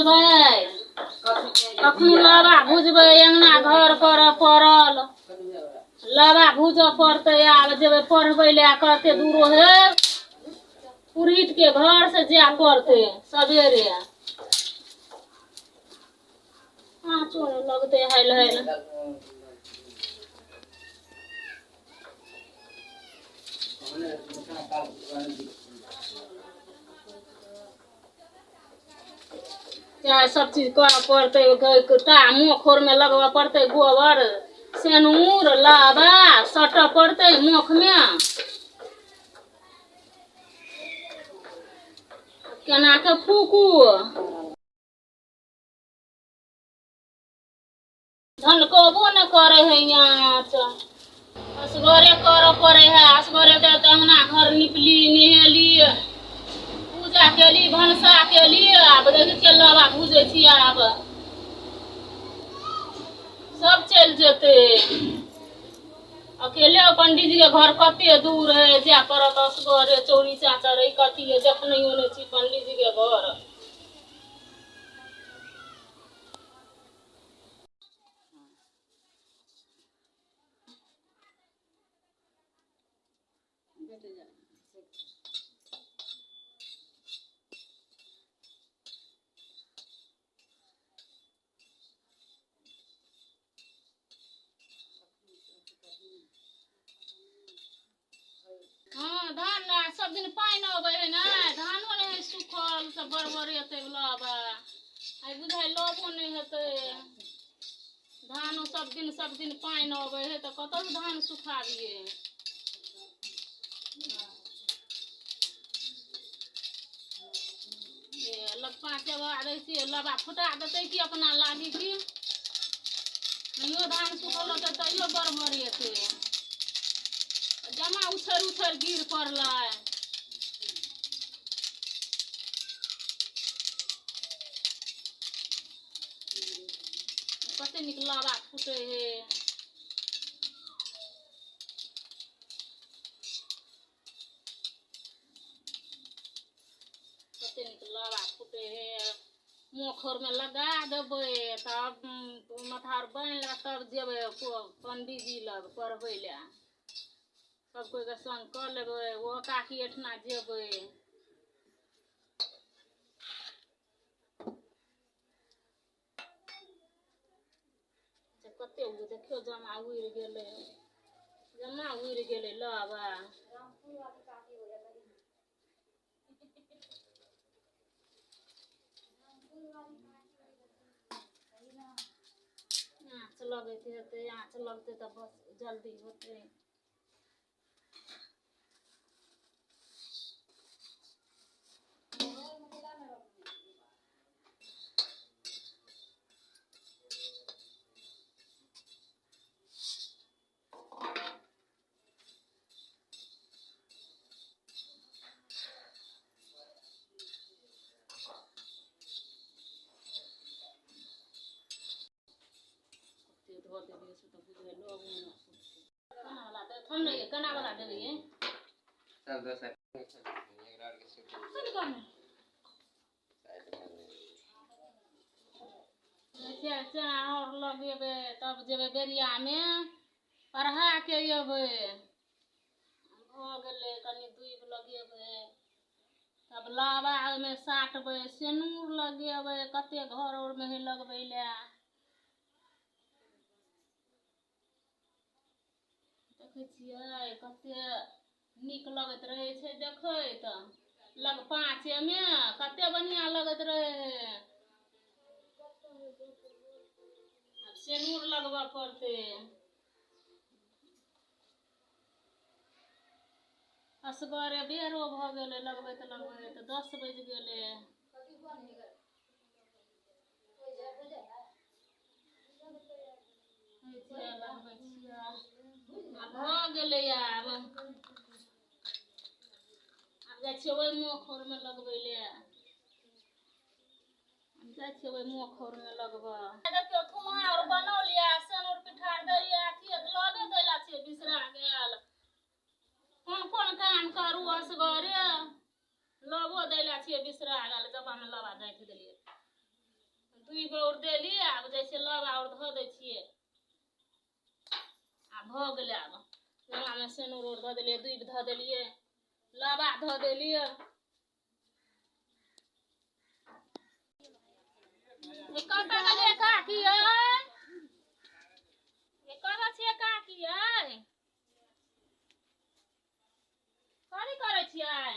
भुजबै, कखनो लाबा भुजबै। अङ्गना घर करऽ पड़ल, लाबा भूजऽ पड़तै। आब जेबै पढ़बै लए, कते दूरो हे पुरहित के घर से जाय पड़तै सवेरे। आँचो नहि लगतै हैल हैल। चाहे सब चीज करऽ पड़तै। ता मोख मे लगबऽ पड़तै, गोबर सेनूर लाबा सटऽ पड़तै मोखमे। केना कऽ फूकू? धनकबो नहि करै है आँच, असगरे करऽ पड़ै है। असगरे तऽ अङ्गना घर निपली, नहेली, पूजा केली, भनसा केली। आब देखै छियै लाबा भूजै छी। आब सब चलि जेतै, अकेले। पंडीजी के घर कते दूर है, जाय पड़त असगरे। चौरी चाचर है, कथी है, देखनैयो नहि छी पंडीजी के घर। हँ, धान ने सब दिन पानि अबै है ने, धानो नहि है सुखल, सब बड़बड़ेतै लाबा। आइ बुझाइ लबो नहि हेतै। धानो सब दिन सब दिन पानि अबै है तऽ कतऽ धान सुखाबियै? लग पाँच गो दै छियै, लाबा फुटा देतै कि अपना लागी की। नहियो धान सुखल रहतै तैयो बड़बड़ेतै। जमा उछरि उछरि गिर पड़लै। कते नीक लाबा फूटे हे। कते नीक लाबा फूटे हे। मोखरमे लगा देबै, तब माथा आर बान्हि लेबै, तब जेबै पंडीजी लग पढ़बै लए। सब कोइके संग कऽ लेबै, ओ काकी एहिठिना जेबै। कते देखियौ, जमा उड़ि गेलै, जमा उड़ि गेलै लाबा। आँच लगैत हेतै, आँच लगतै तऽ बस जल्दी होतै। धऽ देलियै से तऽ बुझै लोग केना वाला थम नहीं, केना वाला देलियै। चल दोसर। चाउर लगेबै, तब जेबै बेरियामे पढ़ा के अयबै। भऽ गेलै, कनि दूबि लगेबै, तब लाबा ओहिमे साटबै, सेनूर लगेबै। कते घर आरमे हइ लगबै लए। देखै छियै कते नीक लगैत रहै छै देखैत। लग पाँचेमे कते बढ़िआँ लगैत रहै है। आब सेनूर लगबऽ पड़तै। असगरे बेरो भऽ गेलै, लगबैत लगबैत 10 बाजि गेलै। लगबै छियै, आ भऽ गेलै। आब आब जाइ छियै ओहि मोखरमे लगबै लए। जाइ छियै ओहि मोखरमे लगबऽ। देखियौ, थुमा आर बनौलियै, सेनुर पिठार दैलियै, अथी लबे दै लए छियै, बिसरा गेल। कोन कोन काम करू असगरे? लबो दै लए छियै, बिसरा गेल। जबामे लबा गाँथि देलियै। दुई गो देली। आब जाइ छियै लाबा आओर धऽ दै छियै। आ भऽ गेलै। आब लाबामे सेनुर उर धऽ देलियै, दूबि धऽ देलियै, लाबा धऽ देलियै। कतऽ गेलियै काकी यै? कतऽ छियै काकी यै? कथी करै छियै?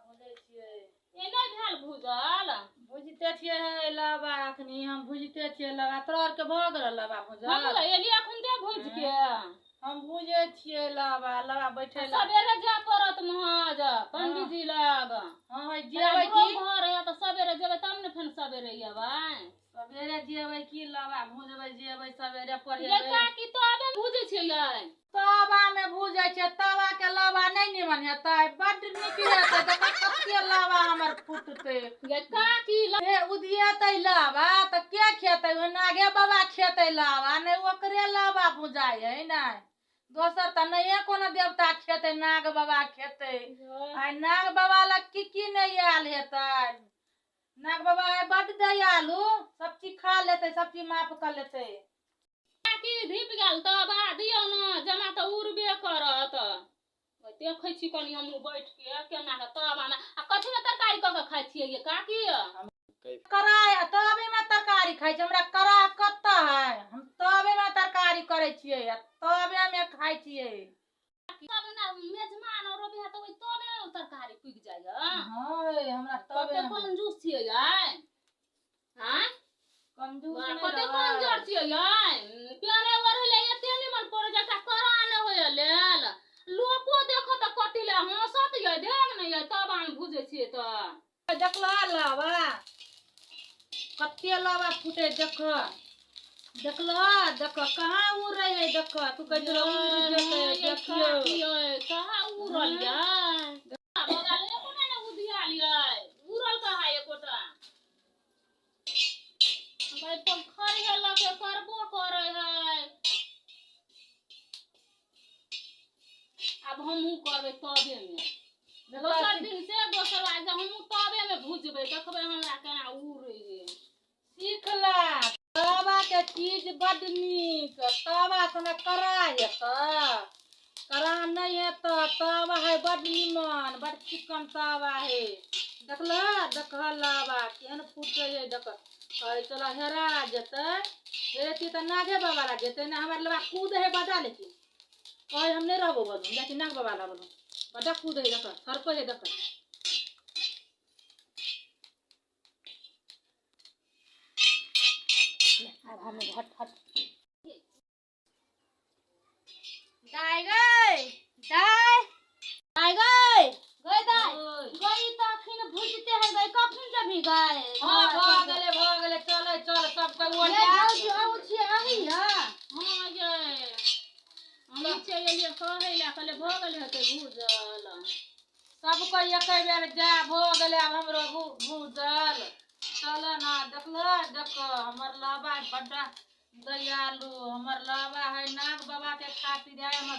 भुजै छियै। ए नहि भेल भूजल? भुजिते छियै लाबा, अखनी हम भुजिते छियै लाबा। तोरा आरके भऽ गेल लाबा भुजल? हम एलियै अखन दे भुज के। हम भुजै छियै लाबा, लाबा बैठे ला। सबेरे जाय पड़त महाज पंडीजी लग। हँ है, जेबै की? घर है तऽ सबेरे जेबै तब ने फेर सबेरे अयबै। सबेरे जेबै की, लाबा भुजबै, जेबै सबेरे ये पढ़ेबै। काकी तबे भुजै छियै? तवा में भुजै छै। तवा के लाबा नहि निमन हेतै? बड्ड नीक हेतै। देखऽ कते लाबा हमर फुटतै। ये काकी हे उधियेतै लाबा तऽ के खेतै? ओ नागे बाबा खेतै लाबा, नहि ओकरे लाबा भुजाइ है ने, दोसर तऽ नहिये कोनो देवता खेतै, नाग बाबा खेतै। आइ नाग बाबा लग की की नहि आयल हेतै। नाग बाबा आइ बड्ड दयालु, सब चीज खा लेतै, सब चीज माफ कऽ लेतै। काकी धीप गेल तब आ दियौ ने, जमा तऽ उड़बे करत। देखै छी कनि हमहूँ बैठ के केना के तबामे आ कथीमे तरकारी कऽ के खाइ छियै ये काकी? कड़ाइ तबे में तरकारी खाइ छी। हमरा कड़ाह कतऽ है? हम तबे में तरकारी करै छियै आ तबे में खाइ छियै। तब ने मेजमान और अबै है तऽ ओहि तबे तरकारी पुगि जाइए। हँ रे, हमरा तबे कते कंजूस छियै यै? आँय? कंजूस नहि कते रहबै। कमजोर छियै यै? पेरे ओढ़ै लए एते निमन पड़ै छै, एकटा कड़ा नहि होइए लेल। लोको देखत तऽ कथी लए हँसत यै? देख ने यै, तब आम भुजै छियै तऽ। देखलह लाबा कते लाबा फूटे? देख, देखलह? देख कहाँ उड़ै है, देख। तू कहै छलह उड़ि जेतै, देखियौ। कहाँ उड़ल यै? बगल एकोटा नहि उधियाल यै। उड़ल कहाँ एकोटा? भाई खरिहे लऽ के करबो करै है। आब हमहूँ करबै तबेमे दोसर दिन से, दोसर बार से हमहूँ तबेमे भुजबै, देखबै हमरा केना उड़ै है। सीख ले, तवा के चीज बड्ड नीक। तवा सने कड़ा हेतऽ? कड़ा नहि हेतऽ। तवा है बड्ड नीमन, बड्ड चिकन तवा है। देखलह? देखह लाबा केहन फूटै है, देख। कहै चल हेरा जेतै, हेरेती तऽ नागे बाबा लग जेतै ने। हमर लाबा कूद है बड़ा, लेकिन कहै हम नहि रहबो बोलू, जाइ छी नाग बाबा लग बोलू। बड्डा कूद है, देख, सरकै है, देख। आब हम हट हट। दाय गै, दाय, दाय गै, गै दाय। ओय। गै, तऽ अखन भुजते है गै, कखन जेबही गै? हँ, भऽ गेलै, भऽ गेलै। चलै चल, सब कोइ ये ओरिया। भौजी, अहूँ छियै अही हँ? हँ यै, हम नीचे एलियै कहै लए, कहलियै भऽ गेल हेतै भूजल। सब कोइ एके बेर जा। भऽ गेलै आब हमरो भूजल। चल ना, देखलह? देख हमर लाबा बड्डा दयालु। हमर लाबा है नाग बाबा के खातिर है। हमर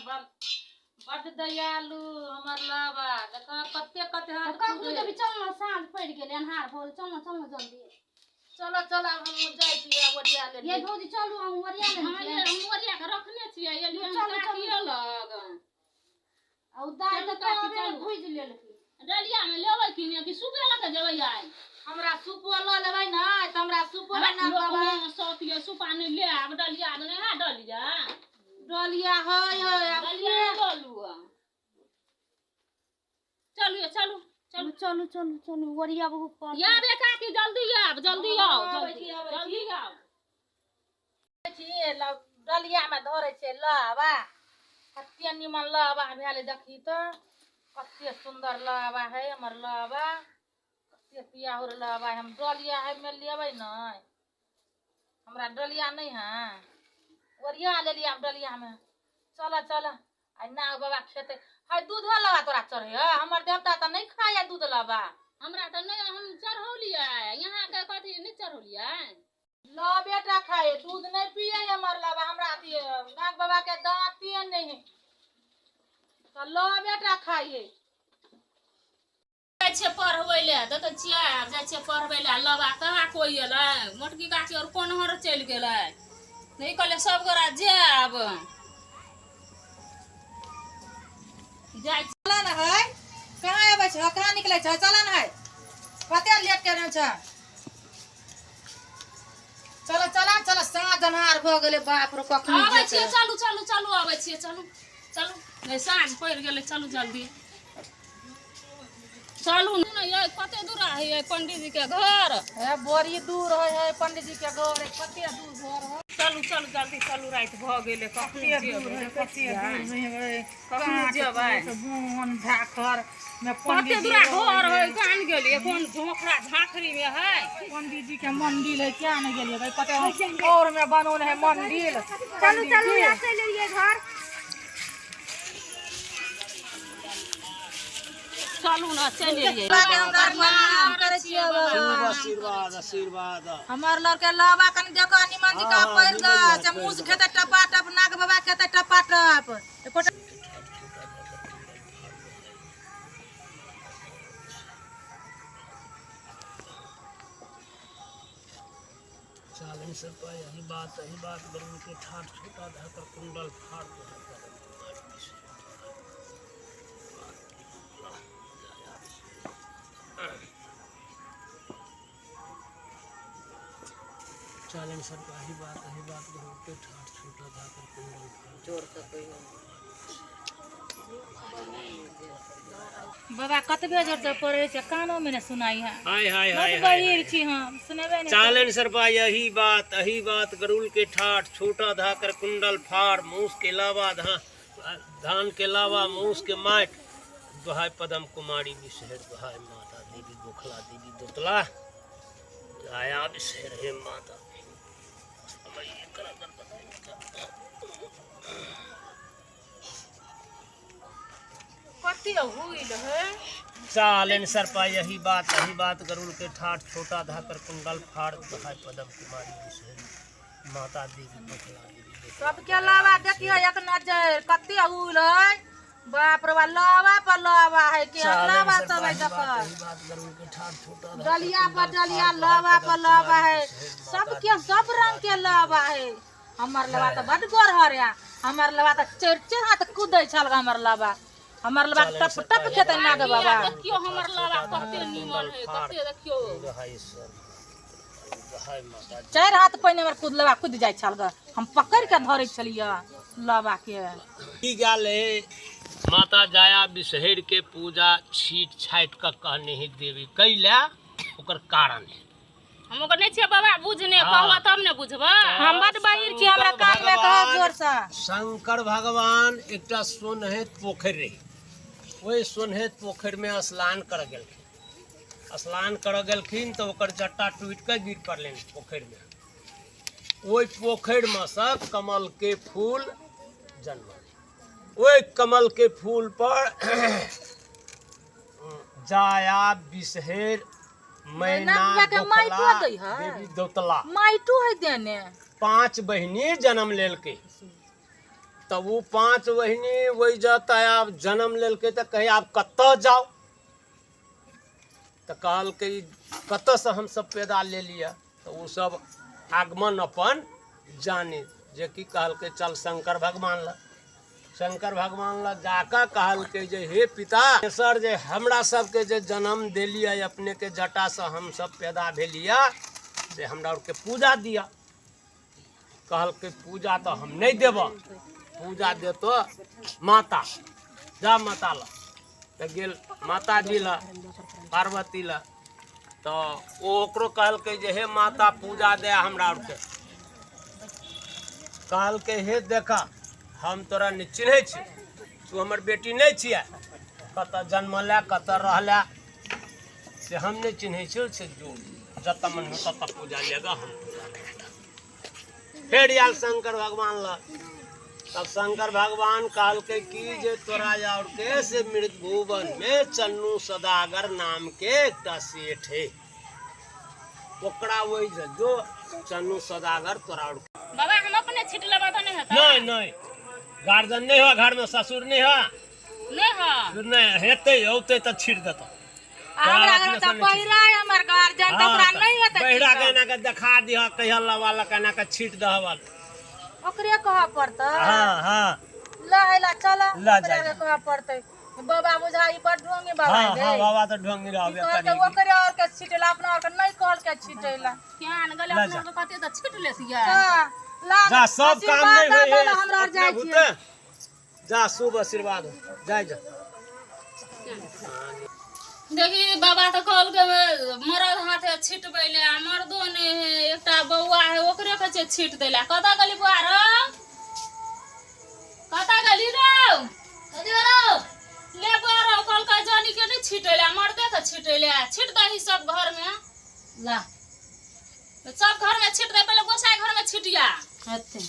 बड्ड दयालु हमर लाबा। देख कते कते हाथ कखन कूदै। जेबही? चल ने, साँझ पड़ि गेलै, अन्हार भऽ गेल। चल ने, चल ने जल्दी। चलो चल, आब हमहूँ जाइ छी, आब ओरिया ये लेलियै। भौजी, चलू, हम ओरिया हँ लेने यै, छियै। हम ओरिया कऽ रखने छियै, एलियै हम चलू, चलू। काकियो लग। आ उ दाय चलू तऽ काकी, तबे चलू। भुजि लेलकै। डलियामे लेबै कि नहि, कि सुपे लऽ कऽ जेबै आइ? हमरा सुपो लऽ लेबै ने तऽ हमरा सुपो लऽ नाग बाबा। सौत ये, सुपा नहि ले आब, डलिया नहि है डलिया? डलिया है है आब। डलिया लऽ लू। चलू यै, चलू चलू। चलू चलू चलू, ओरिया बहुत पर। आब ये काकी, जल्दी आब, जल्दी आउ। हँ, आबै जल्दी छी, आबै छी। जल्दी आउ। छियै डलिया मे धरै छै लाबा। कते निमन लाबा भेल, देखी तऽ कते सुन्दर लाबा है हमर लाबा, कते पियाहुर लाबा है। हम डलिया है मे लेबै ने, हमरा डलिया नहि है। ओरिया लेलियै आब डलिया मे। चल चल, आइ नाग बाबा खेतै है। दूधो लाबा तोरा चढ़ै है? हमर देवता तऽ नहि खाय दूध लाबा। हमरा तऽ नहि, हम चढ़ौलियै यहाँके कथी नहि चढ़ौलियै। लाबे टा खाय, दूध नहि पियै हमर लाबा। हमरा अथी नाग बाबा के दाँते नहि है तऽ लाबे टा खाइए। छियै पढ़बै लए, देखै छियै आब जाइ छियै पढ़बै लए। लबा कहाँ कोइ एलै, मोटकी गाछी आओर कोनहर चलि गेलै। नहि कहलियै सब गोरा जायब, जाइ। चल न है, कहाँ अबै छ, कहाँ निकलै छ? चल न है, कते लेट केने छ? चल चल चल, साँझ अन्हार भऽ गेलै। बाप रे, कखनी आबै जेतै? छियै, चलू चलू चलू, आबै छियै, चलू चलू। नहि, साँझ पड़ि गेलै, चलू जल्दी चलू ने। यै कते दूर है पंडीजी के घर? हे बड़ी दूर है, है पंडीजी के घर, कते दूर घर है। चलू चलू जल्दी चलू, राति भऽ गेलै। कखनी कते दूर जेबै? है, कते दूर है। कखनी जेबै? बन झाखर में कते पंडीजी दूरा घर है, कान गेलियै? कोन झोंखरा झाँखरी में है? पंडीजी के मंदिर है, क्या नहीं गेलियै भाई? कते और में बनल है मंदिर। चलू चलू, यहाँ चलि एलियै घर। चलू ने, चलि एलियै। प्रणाम करै छियै बाबा। आशीर्वाद आशीर्वाद। हमर लड़के लावा कनि देखो, निमन जी का पैर गाछ मुस खेतै टपा टप, नाग बाबा खेतै टपा टप। एकोटा चालन से पर यही बात, यही बात। गरुड़ के ठाठ छोटा धाकर कुंडल फाड़ दो। चालन सर यही बात, यही बात। गरुड़ के ठाठ छोटा धाकर कुंडल फाड़। बाबा, कतबे जोर से पढ़ै छै, कानो में ने सुनाई है। हाय हाय हाय। बहुत बहिर छी हम, सुनेबे नहि। चालन सरपा यही बात, यही बात। गरुल के ठाठ छोटा धाकर कुंडल फाड़, मूस के लावा धान, धान के लावा मूस के माट। दुहाई पदम कुमारी विशेर, दुहाई माता देवी गोखला देवी दोतला आया विशेर। हे माता, समय करा गणपति। कते हुइल है? चालन सरपा यही बात, यही बात। गरुल के ठाठ छोटा धाकर कुंडल फाड़, दुहाई पदम कुमारी विशेर माता देवी गोखला देवी दोतला। सबके लावा देखियो एक नजर, कते हुइल है। बाप रे बा, लावा पर लावा है के लावा सब है। देखो, डलिया पर डलिया, लावा पर लावा है, सबके सब रंग के लावा है। हमर लावा तऽ बड गोरहर है। हमर लावा तऽ चारि चारि हाथ कूदै छल। हमर लावा, हमर लावा टप टप खेतै नाग बाबा। देखियो हमर लावा कते नीमन है, कते देखियो। चारि हाथ पहिने हमर कूद लावा कूद जाइ छल ग, हम पकड़ि के धरै छलियै लावा के। की गेल है माता जाया विषहर के पूजा छीट छाटि कऽ कहने है देवी, कैला ओकर कारण है? हम ओकर नहि छियै बाबा बुझने। कहबऽ तब ने बुझबै। हम बड बहिर छी, हमरा कान में कह जोर से। शंकर भगवान एकटा सोनहेत पोखरि रहे, ओहि सोनहेत पोखरिमे स्नान करऽ गेलखिन। स्नान करऽ गेलखिन तऽ ओकर जट्टा टूटि कऽ गिर पड़लनि पोखरिमे। ओहि पोखरिमे सँ कमल के फूल जनमल। ओहि कमल के फूल पर जाया विषहेर मैना मैना के माइटो गोखला दै है। देवी दौतला माइटो है देने। पांच बहिनी जन्म लेलकै। तब ओ पांच बहिनी ओहि जतऽ आब जन्म लेलकै तऽ कहे आब कतऽ जाउ? तऽ कहलकै कतऽसँ हमसब पैदा ले लिअ? तऽ ओसब आगमन अपन जानी जेकि कहलकै चल शंकर भगवान लग। शंकर भगवान लग जाकऽ कहलकै जे हे पिता सर, जे हमरा सबके जे जन्म देलियै, अपनेके जटासँ हमसब पैदा भेलियै, से हमरा आरके पूजा दिअ। कहलकै पूजा तऽ हम नहि देबऽ, पूजा देतो माता, जा माता लग। तऽ गेल माताजी लग, पार्वती लग, तऽ ओ ओकरो कहलकै जे हे माता, पूजा दे हमरा आरके। कहलकै हे देखा, हम तोरा नहि चिन्है छी, तू हमर बेटी नहि छियै, कतऽ जन्मलै कतऽ रहलै से हम नहि चिन्है छियौ, से जो जतऽ मन हो ततऽ पूजा लेगा, हम पूजा नहि देब। फेर आयल शंकर भगवान लग। तब शंकर भगवान कहलकै कि जे तोरा और के से मृत भुवन में चन्नू सदागर नाम के एकटा सेठ है, ओकरा ओहि जे जो चन्नू सदागर तोरा और बाबा, हम अपने छीट लेबै तऽ नहि हेतै? नहीं नहीं, गार्जियन नहीं हो घर में, ससुर नहीं हो? नहि हँ। नहि हेतै, औतै तऽ छीट देतौ। आ हमरा घर तऽ बहिरा है हमर गार्जियन तऽ ओकरा नहि हेतै बहिरा के छीटल। एना के देखा दिह कहिया लवा लग एना के छीट दहबल। ओकरे कहऽ पड़तै। हाँ हाँ ल हैला चल। ल ओकरे जाइ। कहऽ पड़तै। बाबा बुझाई बड़ ढोंगी बाबा हाँ रे। हाँ बाबा तऽ ढोंगी रहबे कहलकै करी। ओकरे और के छीटेला, अपना और के नहि कहलकै छीटेला। केहन गेलै ल अपना जा। आरके कहतियै तऽ छीट लेतियै। हाँ, ला जा सब काम आशीर्वाद नहीं दऽ होय दे ने, हमरा आर अपने जाइ छियै। भूते। जा शुभ आशीर्वाद हो। जाय जा। देखी बाबा तऽ कहलकै मरद हाथे छिटबै ले, आ मर्दो नहि है, एकटा बौआ है ओकरे कहै छै छीट दै लए। कतऽ गेली बौआ रौ? कतऽ गेली रौ? ले बौआ रौ, कहलकै जनी के नहि छिटै ले, मर्दे के छिटै ले। छिट दही सब घर में। ला सब घर में छिट दे, पहिले गोसाई घर में छिटिया। हेतै।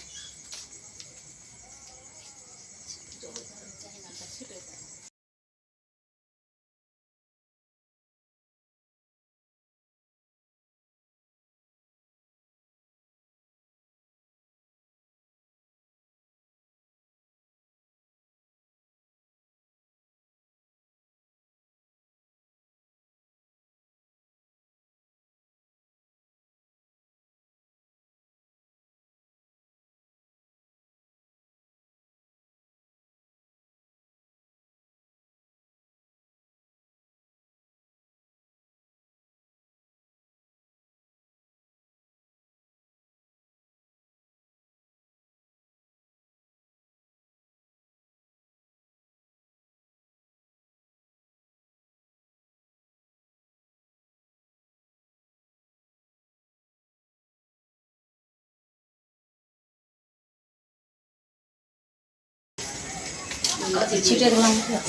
कथी छीटै देलहुँ?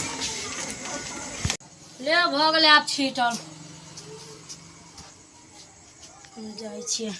ले भऽ गेलै आब छीटल। हम जाइ छियै।